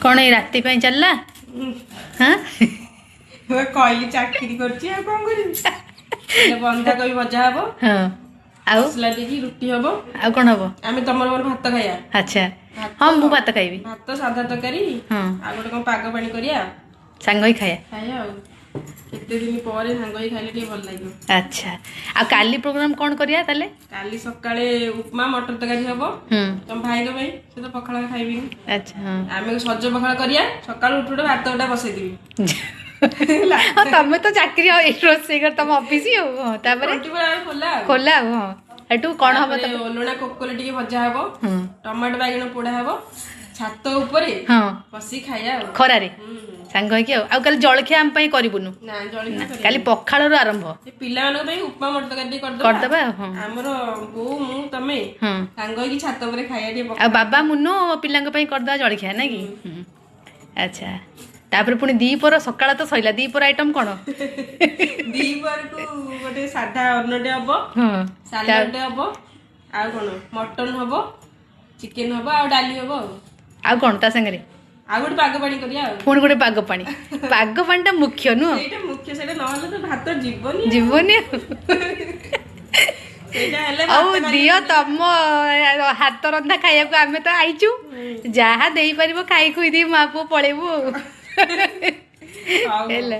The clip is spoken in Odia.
କ'ଣ ଏଇ ରାତି ପାଇଁ ଚାଲିଲା? ହଁ, କହିଲି ଚାକିରି କରୁଛି, ଆଉ କଣ କରିବି? ବନ୍ଧାକୋବି ଭଜା ହବ। ହଁ, ଆଉ ମସଲା ଦେଇକି ରୁଟି ହବ। ଆଉ କଣ ହବ? ଆମେ ତମର ମୋର ଭାତ ଖାଇବା। ଆଚ୍ଛା, ହଁ, ମୁଁ ଭାତ ଖାଇବି। ଭାତ, ସାଧା ତରକାରୀ। ଆଉ ଗୋଟେ କଣ ପାଗ ପାଣି କରିବା। ସାଙ୍ଗ ହେଇ ଖାଇବା। ଖାଇବା ଆଉ କେତେ ଦିନ ପରେ ସାଙ୍ଗ ହେଇ ଖାଇଲେ ଟିକେ ଭଲ ଲାଗିବ। ଆଚ୍ଛା, ଆଉ କାଲି ପ୍ରୋଗ୍ରାମ କଣ କରିବା ତାହେଲେ? କାଲି ସକାଳେ ଉପମା ମଟର ତରକାରୀ ହବ ତମ ଭାଇଙ୍କ ପାଇଁ, ସେ ତ ପଖାଳ ଖାଇବିନି। ଆଚ୍ଛା, ହଁ। ଆମେ ସଜ ପଖାଳ କରିବା। ସକାଳୁ ଉଠୁ ଉଠୁ ଭାତ ଗୋଟା ବସେଇଦେବି। ହଁ, ତମେ ତ ଚାକିରି ରୋଷେଇ କର, ତମ ଅଫିସ ଆଉ। ହଁ, ତାପରେ ଖୋଲା ଖୋଲା ଆଉ। ହଁ, ସେଠୁ କଣ ହବ? ଓଲଣା କୋକୋଲ ଟିକେ ଭଜା ହବ, ଟମାଟୋ ବାଇଗଣ ପୋଡା ହବ, ଛାତ ଉପରେ ବସି ଖାଇବା ଆଉ ଖରାରେ ସାଙ୍ଗ ହେଇକି। ଆଉ କାଲି ଜଳଖିଆ ଆମ ପାଇଁ କରିବୁନୁ? ନା, ଜଳଖିଆ କାଲି ପଖାଳରୁ ଆରମ୍ଭ। ପିଲାମାନଙ୍କ ପାଇଁ ଉପମା ମଟର ତରକାରୀ ଟିକେ କରିଦବା। ଆମର ବୋଉ, ମୁଁ, ତମେ ସାଙ୍ଗ ହେଇକି ଛାତ ଉପରେ ଖାଇବା ଟିକେ। ଆଉ ବାବା, ମୁନୁ, ପିଲାଙ୍କ ପାଇଁ କରିଦବା ଜଳଖିଆ, ନାଇଁ କି? ଆଚ୍ଛା, ତାପରେ ପୁଣି ଦିପହର, ସକାଳ ତ ସରିଲା, ଦିପହର ଆଇଟମ କଣ? ଦିପହରକୁ ଗୋଟେ ସାଧା ଅନ୍ନଟେ ହବ, ସାଲାଡଟେ ହବ, ଆଉ କଣ ମଟନ ହବ, ଚିକେନ ହବ, ଆଉ ଡାଲି ହବ। ଆଉ କଣ ତା ସାଙ୍ଗରେ? ଆଉ ଗୋଟେ ପାଗ ପାଣି କରିବା। ଆଉ ପୁଣି ଗୋଟେ ପାଗ ପାଣି। ପାଗ ପାଣିଟା ମୁଖ୍ୟ ନୁହଁ? ସେଇଟା ମୁଖ୍ୟ, ସେଇଟା ନହେଲେ ତ ଭାତ ଯିବନି। ଯିବନି। ଆଉ ଦିଅ, ତମ ହାତ ରନ୍ଧା ଖାଇବାକୁ ଆମେ ତ ଆଇଛୁ। ଯାହା ଦେଇପାରିବ ଖାଇ ଖୁଇ ଦେଇ ମା ପୁଅ ପଳେଇବୁ ଆଉ। ହେଲା।